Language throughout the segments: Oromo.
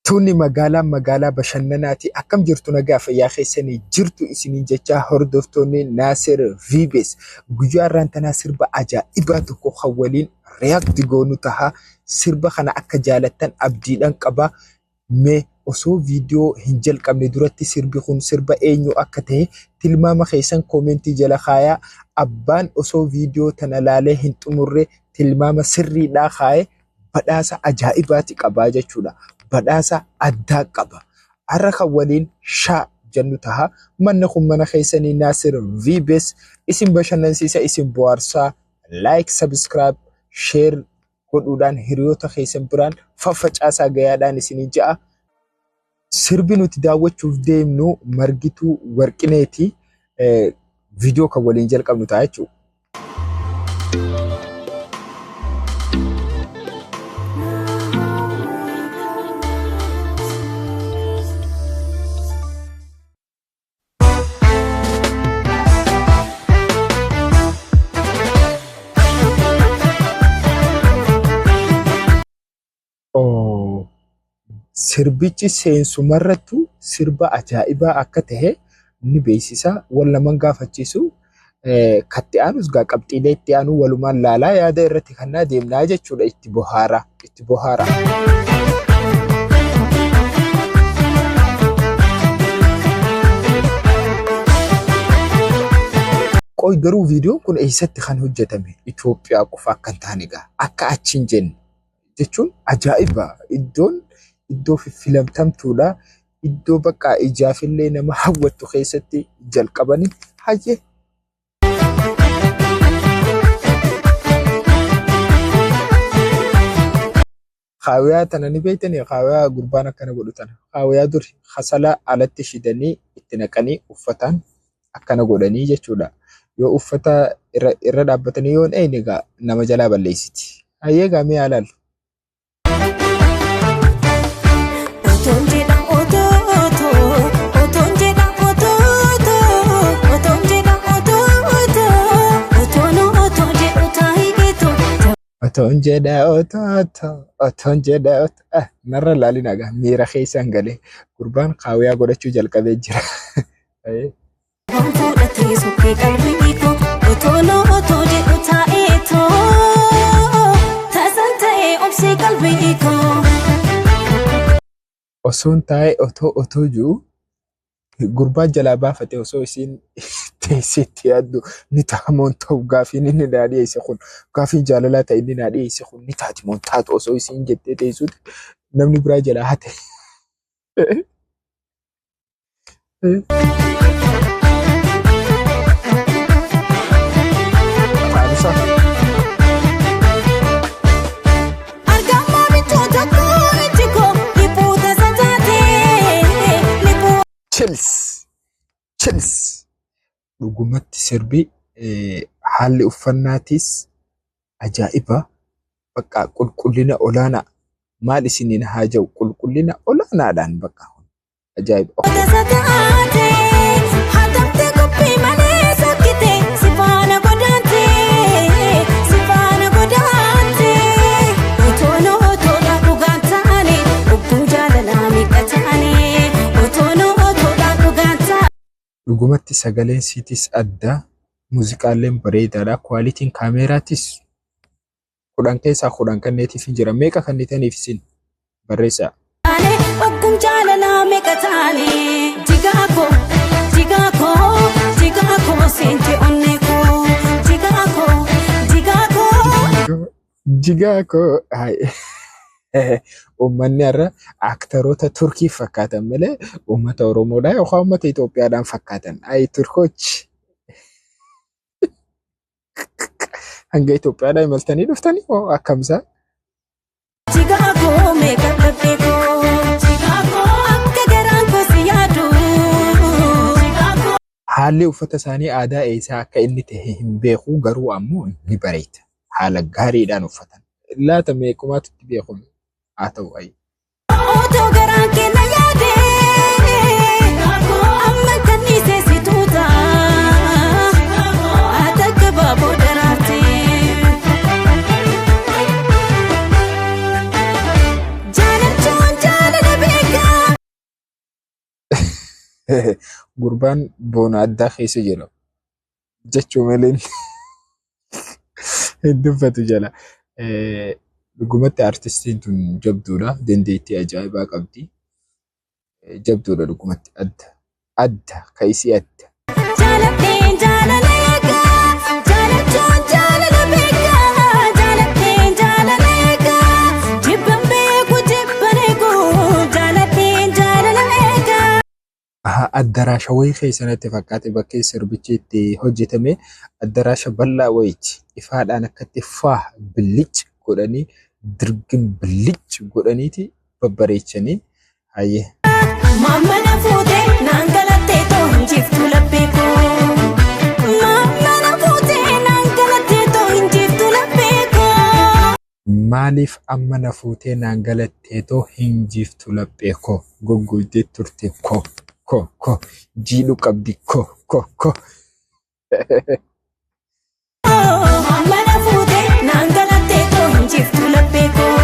Tuni magaalaan magaalaa bashannanaati. Akkam jirtu nagaa fayyaa keessanii jirtu isiniin jechaa hordoftoonni Naasir Vibes. Guyyaa har'aan tanaa sirba ajaa'ibaa tokko kan waliin react goonu taha. Sirba kana akka jaalattan abdiidhaan qaba. Mee osoo viidiyoo hin jalqabne duratti sirbi kun sirba eenyu akka ta'e tilmaama keessan koomentii jala kaayaa. Abbaan osoo viidiyoo tana laalee hin xumurre tilmaama sirriidhaa kaaye badhaasa ajaa'ibaati qabaa jechuudha. Badhaasa addaa qaba. Har'a kan waliin shaa jennu taha. Manni kun mana keessanii Naasir Vibes isin bashannansiisa isin bohaarsaa. Like, subscribe, share godhuudhaan hiriyoota keessan biraan faffacaasaa gayaadhaan isinii ja'a. Sirbi nuti daawwachuuf deemnu Margituu Warqineeti. Viidiyoo kan waliin jalqabnu ta'a jechuudha. Oh, Sirbichi seensumarrattu sirba ajaa'ibaa akka tahe ni beeksisa. Wal naman gaafachiisu. Katti aanus gaa qabxiilee itti aanu walumaan laalaa yaada irratti kannaa deemnaa jechuudha itti bohaara. Itti bohaara. Qoy garuu viidiyoon kun eessatti kan hojjetame? Itoophiyaa qofa akka hin taane gaa akka achi hin jenne. Jechuun ajaa'iba! Iddoon iddoo fiffilamtamtuudha. Iddoo bakka ijaafillee nama hawwattu keessatti jalqabanii hayyee. Kaawiyaa tana ni beektanii? Kaawiyaa gurbaan akkana godhu tana. Kaawiyaa duri kasala alatti shidanii itti naqanii uffataan akkana godhanii jechuudha. Yoo uffata irra irra dhaabbatanii yoo hin eegne egaa nama jalaa balleessiti. Hayyee egaa mee haa ilaallu. Otoon jedha otoo otoo otoon jedha otoo otoo otoon jedha otoo otoo otoon otoo jedhu taayitu. Otoon jedha otoo otoo otoon jedha otoo ah narra ilaalin egaa miira keessan galee gurbaan kaawiyaa godhachuu jalqabee jira. Hayyee. Waan fudhatee sokkee qalbii koo otoon otoo jedhu taa'eetoo tasan ta'ee obsee qalbii koo. Osoon taa'ee otoo otoo jiru gurbaa jalaa baafate osoo isiin teessee itti yaaddu ni ta'a moo hin ta'u gaafiin inni naa dhiyeesse kun gaafiin jaalalaa ta'e inni naa dhiyeesse kun ni taati moo hin taatu osoo isiin jettee teessuutti namni biraa jalaa hate. Taarisa. Argamaa bichuu tokko ijji koo dhiphuu tasa taate dhiphuu. Chils. Chils. Dhugumatti sirbi haalli uffannaatis ajaa'iba. Bakka qulqullina olaanaa maal isiniin haa jedhu qulqullina olaanaadhaan bakka Ajaa'iba. Tasa taate hatamte qophii malee sokkite si faana godaante si faana godaante otoon otoodha dhugaan taane obbuu jaalalaa meeqa taane otoon otoodha dhugaan taane. Dhugumatti sagaleen siitis adda, muuziqaalleen bareedaadha, kwaalitiin kaameeraatis 10 keessaa 10 kenneetiifin jira. Meeqa kennitaniif isin? Barreessaa. Oggum jaalalaa meeqa taane jigaa koo jigaa koo jigaa koo seente onnee koo jigaa koo jigaa koo. Jigaa koo hayi. Uummanni har'a aktaroota Turkii fakkaatan malee uummata Oromoodhaa yookaan uummata Itoophiyaadhaan fakkaatan. Ayi Turkoochi. Hanga Itoophiyaadhaa imaltanii dhuftanii moo akkamsaa? Jigaa koo meeqa dhabdee koo jigaa koo akka garaan koo si yaadu jigaa koo. Haalli uffata isaanii aadaa eessaa akka inni ta'e hin beeku garuu ammoo ni bareeda. Haala gaariidhaan uffatan. Laata meequmaatu itti beeku haa ta'u ayi. Otoo garaan kee na yaade amma kan dhiisee si tuuta ati akka baaboo daraarte. Jaalachuun jaalala beekte. Gurbaan boona addaa keessa jira jechuu malee hin dubbatu jala. Dhugumatti artistiin tun jabduudha. Dandeettii ajaa'ibaa qabdi. Jabduudha dhugumatti adda. Adda ka isii adda. Jaaladheen jaalaleegaa jaalachuun jaalala beekaa jaaladheen jaalaleegaa jibban beeku jibban eegu jaaladheen jaalaleegaa. Addaraasha wayii keessa natti fakkaate bakkee sirbichi itti hojjetame addaraasha bal'aa wayiiti. Ifaadhaan akkatti faa billic godhanii dirgim billic godhaniiti babbareechanii hayyee. Maamana fuutee naan galattee too hin jiftu laphee koo. Maamana fuutee naan galattee too hin jiftu laphee koo. Maaliif amma na fuutee naan galattee too hin jiftu laphee koo goggoydee turte ko ko ko jiidhu qabdi ko ko ko. Maamana fuutee naan galattee too hin jiftu laphee koo.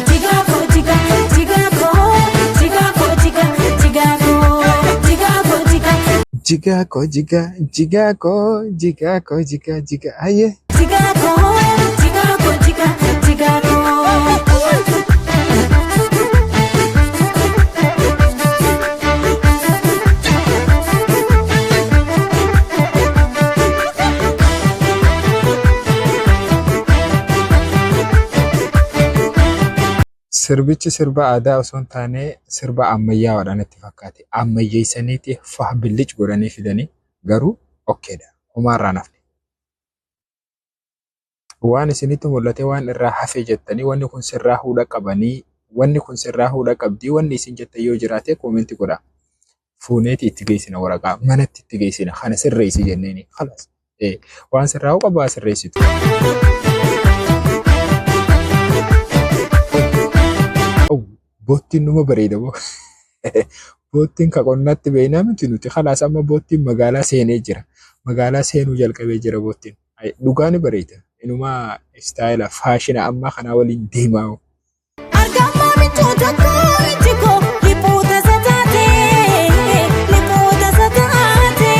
Jigaa koo jigaa jigaa koo jigaa koo jigaa jigaa koo jigaa koo jigaa Jigaa koo jigaa jigaa koo jigaa koo jigaa jigaa hayyee. Jigaa koo jigaa koo jigaa jigaa koo. Sirbichi sirba aadaa osoo hin taane sirba ammayyaawaadha natti fakkaate. Ammayyeessaniiti faa billic godhanii fidanii garuu okaydha. Homaa irraa hin hafne. Waan isinitti mul'ate waan irraa hafe jettanii wanni kun sirraa huudha qabanii wanni kun sirraa huudha qabdii wanni isin jettan yoo jiraate comment godhaa. Fuuneeti itti geessina, waraqaa manatti itti geessina, kana sirreessi jenneeni. Khalas. Waan sirraa'uu qabu haa sirreessitu. Boottiin numa bareeda boo. Boottiin ka qonnaatti beeknaa miti nuti. Khalaas amma boottiin magaalaa seenee jira. Magaalaa seenuu jalqabee jira boottiin. Dhugaa ni bareeda. Inumaa style faashina ammaa kanaa waliin deemaa. Argamaa michuu tokko ijji koo dhiphuu tasa taate dhiphuu tasa taate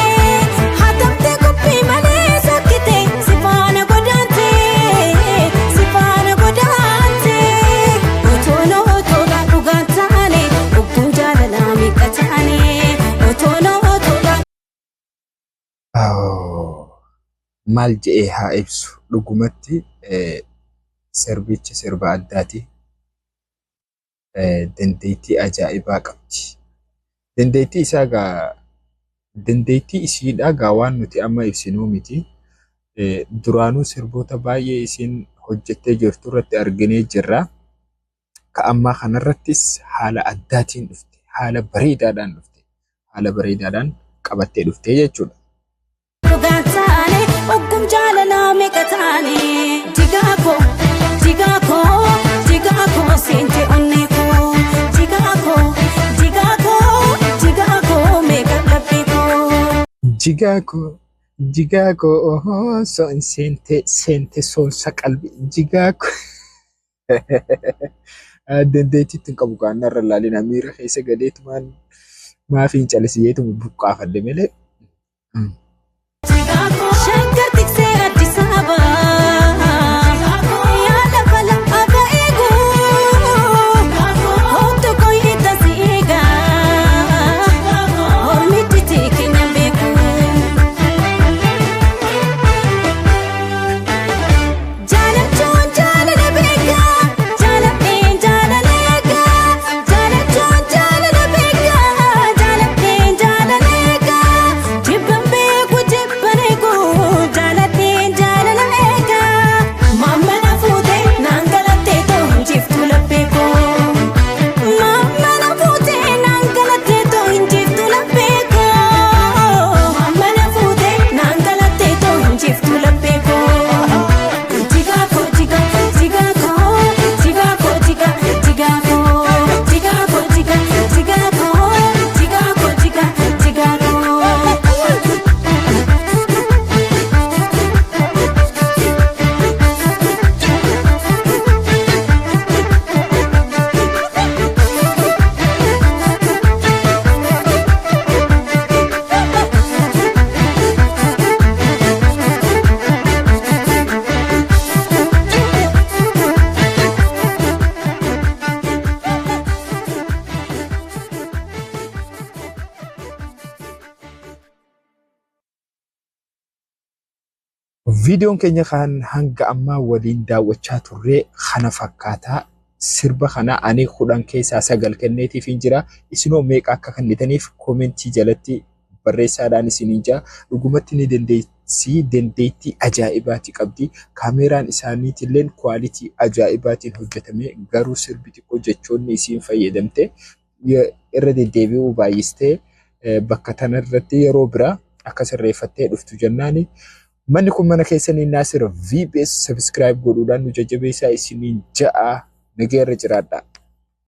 hatamte qophii malee sokkite si faana godaante si faana godaante otoona otoodha dhugaan taane ogguun jaalalaa meeqa taane otoona otoodha. Maal je'ee haa ibsu, dhugumatti sirbichi sirba addaati. Dandeettii ajaa'ibaa qabdi. Dandeettii isaa gaa dandeettii isiidha gaa waan nuti amma ibsinuu miti. Duraanuu sirboota baay'ee isiin hojjettee jirtu irratti arginee jirra. Ka ammaa kanarrattis haala addaatiin dhufte. Haala bareedaadhaan dhufte. Haala bareedaadhaan qabattee dhufte jechuudha. Dhugaan taane oggum jaalalaa meeqa taane jigaa koo jigaa koo jigaa koo seente onnee koo jigaa koo jigaa koo jigaa koo meeqa laphee koo. Jigaa koo jigaa koo ohoo soon seente seente soonsa qalbii jigaa koo. Dandeettii hin qabu kaan narra ilaalina miira keessa galeetumaan maafi hin calisiyeetuma buqqaafadhe malee. Shaggar tiksee Addis Ababaa yaa lafa lafa eegu kootu koyita si eega hormichi keenya beeku. Jaalachuun jaalala beekaa jaaladheen jaalaleegaa jaalachuun jaalala beekaa jaaladheen jaalaleegaa jibban beeku. Viidiyoon keenya kan hanga ammaa waliin daawwachaa turre kana fakkaataa. Sirba kana ani 10 keessaa 9 kenneetiif hin jira. Isinoo meeqa akka kennitaniif koomentii jalatti barreessaadhaan isiniin jaa. Dhugumatti ni dandeessi, dandeettii ajaa'ibaati qabdi. Kaameeraan isaaniitilleen kwaalitii ajaa'ibaatiin hojjetame, garuu sirbi xiqqoo jechoonni isiin fayyadamte irra deddeebi'uu baay'istee bakka tanarratti yeroo biraa akka sirreeffattee dhuftu jennaani. Manni kun mana keessanii Naasir VBS, subscribe godhuudhaan nu jajjabeessaa isiniin ja'a, nageerra jiraadha.